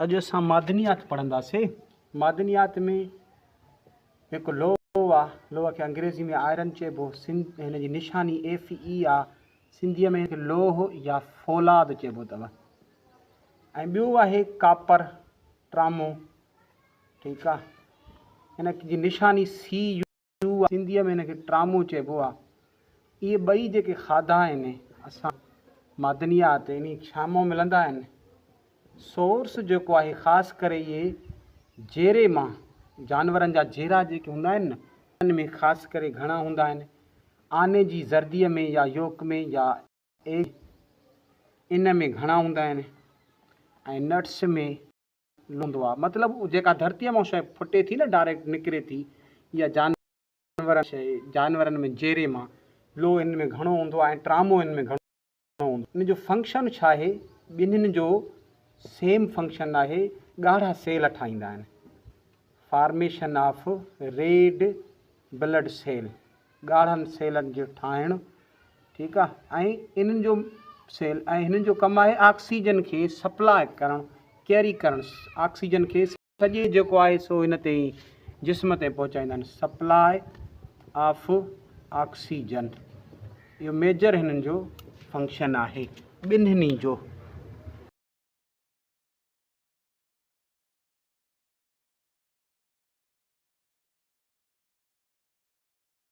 اڄ اسان معدنيات پڙهنداسين. معدنيات ۾ هڪ لوهه آ، لوهه کي انگريزي ۾ آئرن چئبو، سنڌ هن جي نشاني ايف اي آ، سنڌيء ۾ هن کي لوهه يا فولاد چئبو اٿو. ۽ ٻيو آهي ڪاپر، ٽرامو، ٺيڪ آ، هن جي نشاني سي يو. سنڌيء ۾ هن کي ٽرامو چئبو آ. اهي ٻئي جيڪي کاڌا آهن اسان معدنيات انهي ڇا مان ملندا آهن. سورس جيڪو آهي خاص ڪري اهي جيري مان جانورن جا جيرا جيڪي هوندا آهن نه انهن ۾ خاص ڪري گهڻا هوندا آهن. آني جي زرديء ۾ يا يوڪ ۾ يا ايگ ان ۾ گهڻا هوندا آهن ۽ نٽس ۾. لوندو آ مطلب جيڪا ڌرتيء مان شيء ڦٽي ٿي نه ڊائريڪٽ نڪري ٿي يا جانور شيء جانورن ۾ جيري مان لوهه هن ۾ گهڻو هوندو آ ۽ ٽرامو هن ۾ گهڻو هوندو ان جو فنڪشن ڇا آهي ٻنهين جو سيم فنڪشن آهي ڳاڙها سيل ٺاهيندا آهن formation of red blood cell ڳاڙهن سيلن جو ٺاهڻ ٺيڪ آ ۽ انهن جو سيل ۽ هنن جو ڪم آهي آڪسيجن کي سپلاء ڪرڻ ڪيري ڪرڻ آڪسيجن کي سڄي جيڪو آهي سو هن تي جسم تائين پهچائيندا آهن سپلاء آف آڪسيجن اهو ميجر هنن جو فنڪشن آهي ٻنهي جو.